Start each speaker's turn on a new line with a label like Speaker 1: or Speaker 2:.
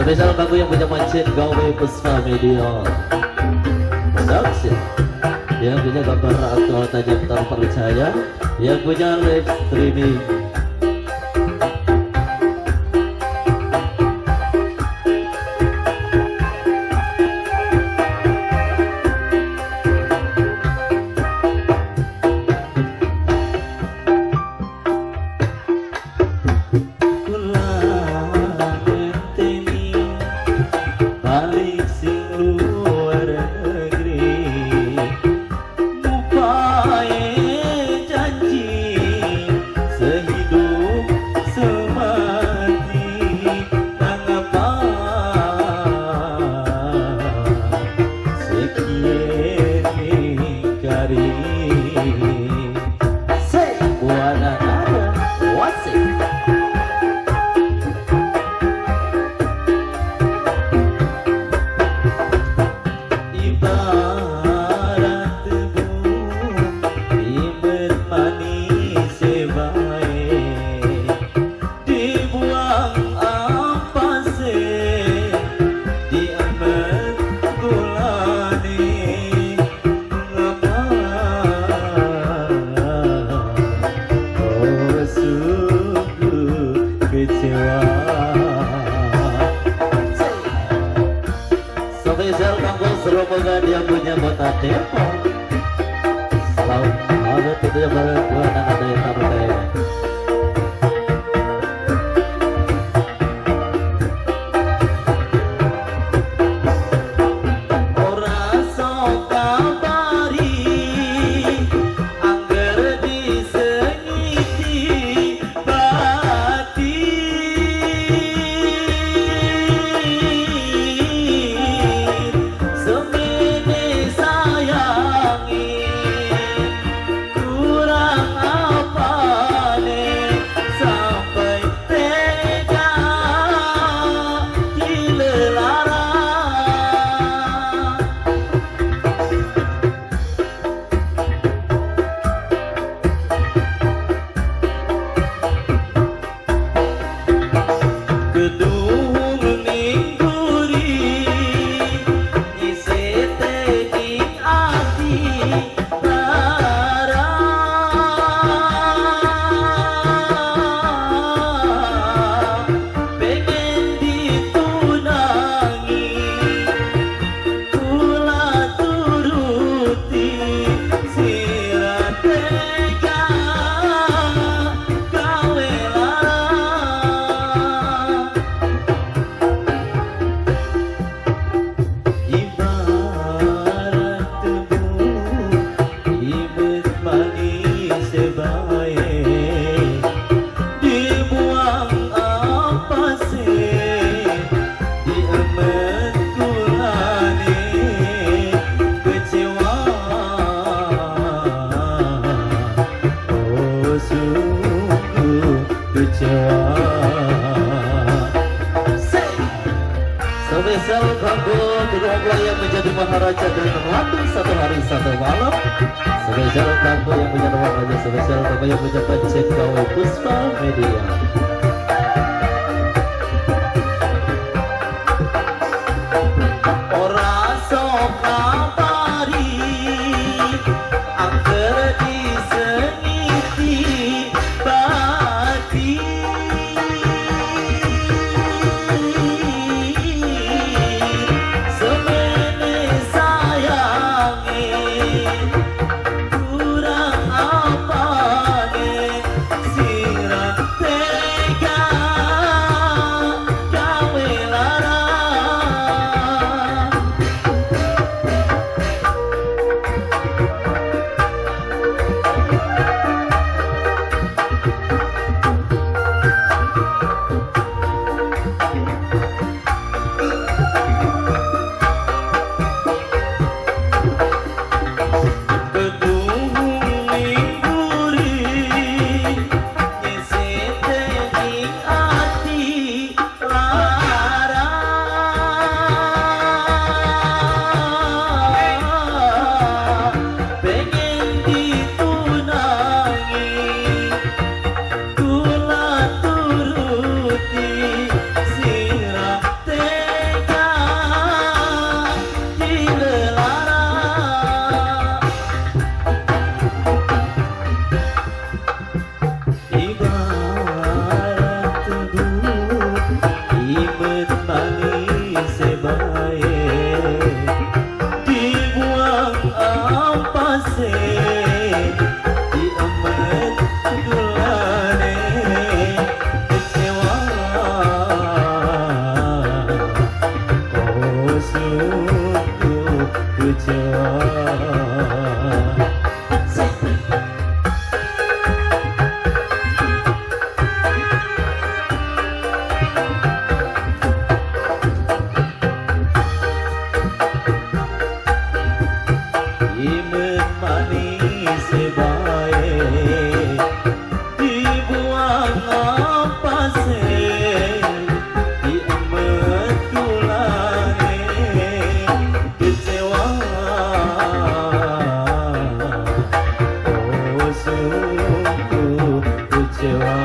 Speaker 1: Spesial lagu yang punya Mancin Gawe Puspa Media Production, yang punya gambar aktual tajam terpercaya, yang punya live streaming. Kula ngenteni balik sing luar negeri, Mupae janji sehidup semati. Nangapa sekian kari. Say, buana nada, wasik. Ibarat tebu imet manis bae, dibuang apa sih, diamet gulane. Mengapa oh sungguh kecewa. Spesial kanggo serombongan yang punya kota Depok. Salam hangat tentunya bareng gua anak ada yang taruh. Ora sok kabari angger disengiti batin, semene sayangi kurang apane sampai tega dilelara. Gedung ning guri isite ning ati lara, pengen ditunangi kula turuti, sira tega gawe lara. Ibarat tebu ibet manis bae, dibuang apa sih, diemet gulane. Kecewa, oh sungguh kecewa. Say! Spesial kanggo kedua mempelai yang menjadi maharaja dan ratu satu hari satu malam. Spesial kanggo yang punya rumah raja, spesial kanggo yang punya pencet gawe Puspa Media. Ora sok kabari angger disengiti batin, semene sayangi kurang apane, sira tega. Jiwa.